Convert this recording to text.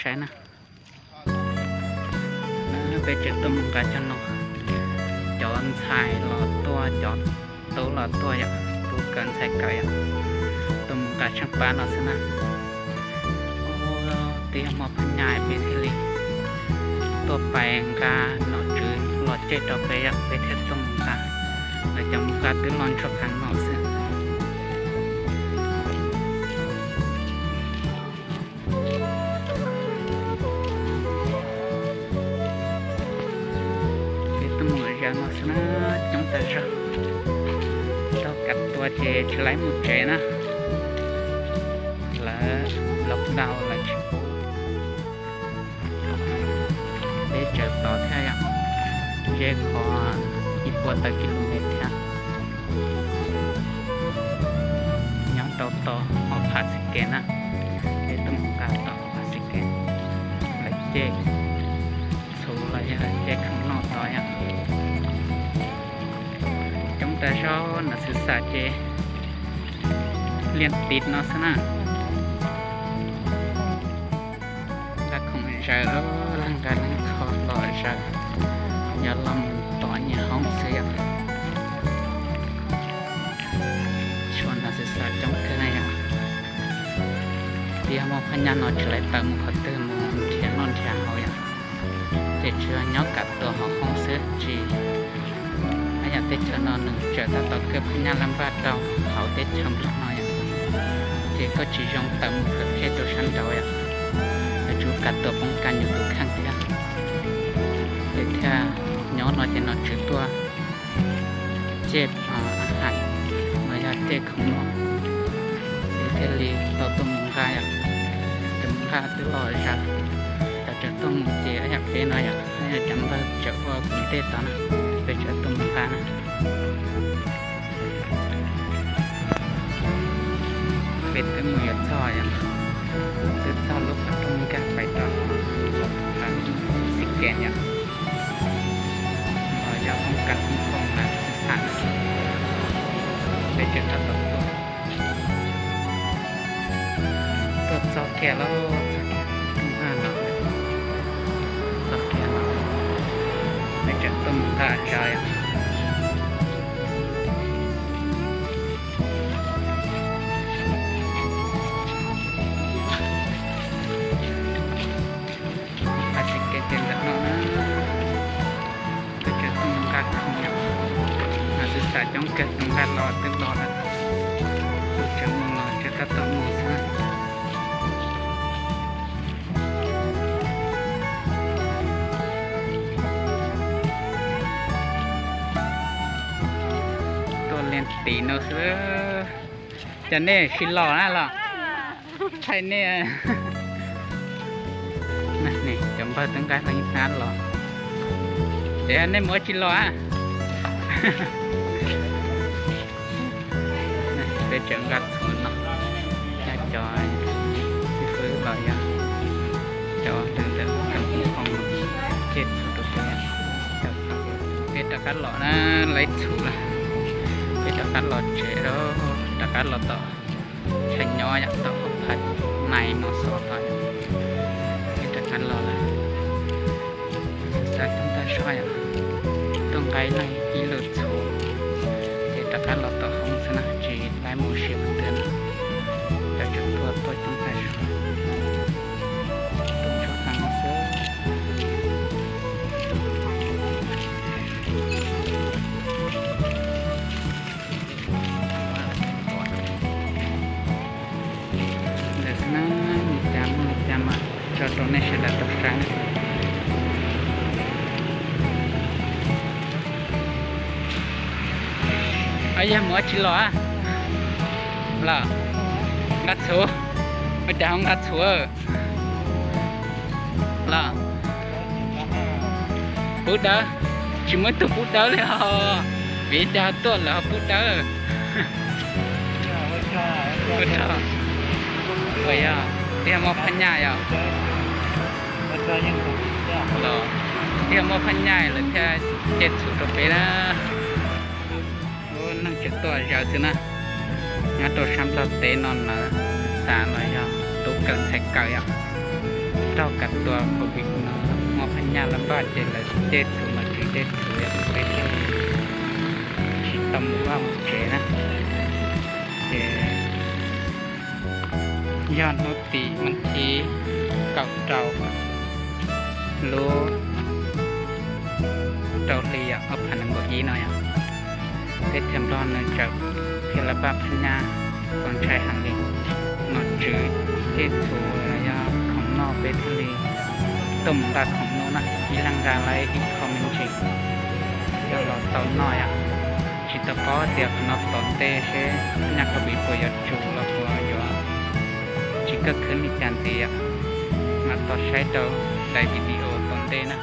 saib na. Peb tseem tuaj mus nqa cov no, cov ntxhais los tuaj, cov tub los tuaj yom, tub kawm ntxhais kawm yom, tuaj mus nqa tshaaj pab no xwb na. Twb yog muaj phab nyaj peb thiaj li tuaj pais nqa nom tswv los ceg rau peb yom, peb thiaj tuaj mus nqa. Lawv cov mus nqa twb los ntsuag qees no xwb. Peb tuaj mus zaws no xwb na, coob tas zog. Tau kav tua ces tsis laib mus tsev na, lawv lockdown lawv tsis pub. Peb tseem tod thiab yom, ze qhov ib puas tawm kilomev thiab. Nyob rau tom hauv Phav Xis Kes na, peb tuaj mus nqa tom hauv Phav Xis Kes, lawv ceg txhuv los yog ceg khoom noj tod yom. Coob tas zog, nas xwm xam ces liaj tiv no xwb na. Nqa khoom zaws, leej nqa leej kho los zaws, yog los mus tom nyias hoob xwb yom. Tshuav nas xwm xam coob kawg na yom. Yog muaj phab nyaj no tsis laib tawm mus qhov twg mus nrhiav noj nrhiav haus yom. Ces tsuas yog nyob kav tua hauv hoob xwb tsis, yam teb chaws no nws tseem tab tom kaw phab nyaj laj npaj rau hauv teb chaws Nplog no yom. Ces koj tsis zoo tawm mus kawm qhej rau sab nraud yom, yuav tsum kav tua poob kab nyuj tus kheej thiab. Ces thiaj nyob no ces nom tswv tuaj ceg a has los yog ceg khoom noj, ces thiaj li tau tuaj mus nqa yom. Ces mus nqa twb los zaws, cov tseem tuaj mus ces yam peb no yom, yog cov npawg tseem ua kuv ntej tod na, peb tseem tuaj mus nqa na. Peb twb mus yuav txog yom, twb txog lub qhov rooj nkag pais rau Xis Kes yom, los yog hoob kas hoob koom nas xwm xam na. Peb tseem tab tom tuaj, tuaj txog kiag lawm, txog kiag lawm, peb tseem tuaj mus nqa zog yom. Phav Xis Kes ces ntawm no na, peb tseem tuaj mus nqa khoom yom. Nas xwm xam coob kawg, tus nqa los twb los lawm, tus tseem mus los tseem tab tom mus xwb. Tuaj liaj tiv no xwb. Cas nej tsis los na los? Thaij nej. Cov npawg twb nqa hlo ib hnab los. Ces nej mus ua tsi los a? Peb tseem nqa txhuv no, cov xib fwb los yog cov ntawm kam hu hoo no ceg txhuv rau peb. Peb rov qab los na, laib txhuv na, peb rov qab los tsev, rov qab los tom chaw nyob yom, tom hauv Phav Nais Mos Xos tod yom. Peb rov qab los lawm. Xav coob tag zog yom, tuaj nqa ib leeg ib lwm txhuv, ces rov qab los tom hoob xwb na, tsis laib mus sia qhov twg na. Cov tseem tuaj tuaj coob tag zog, tuaj ntsuag qees xwb. Ntawd xwb na, li cas muaj li cas mas tso rau nej sawv daws tau saib. Yog mus ua tsi los a? Los nqa txhuv, ua cas ho nqa txhuv los? Pub dawb, tsis muaj ib tug pub dawb li os. Vim li cas tuaj lawv ho pub dawb? Ua yog, yog muaj phab nyaj yom. Los, yog muaj phab nyaj lawv thiaj ceg txhuv rau peb na. Neeg tseem tuaj zaws xwb na. Nyob rau sab Nplog teb no lawv xav los yog tub kawm ntxhais kawm yom. raug kav tua COVID no, muaj phab nyaj laj npaj ces lawv tej txhuv los tsis tej txhuv yom, peb thiaj li tsis tau mus vaj mus tsev na. Ces yog hnub tim vas thib kaum rau lub rau hli yom, ob phav nees nkaum ib no yom, teb chaws Nplog nws txawm thiaj li npaj phab nyaj txaus ntshai heev li. Nom tswv tej txhuv los yog khoom noj peb thiaj li tuaj mus nqa khoom noj na, ib leeg nqa lawm ib qho me ntsis coj los tau noj yom. Tsis tau paub tias qhov no tom ntej seb nyaj COVID puas yuav tsum los puas yuav tsis kawg khwb li cas ntxiv yom. Mas tos saib rau daim video tom ntej na.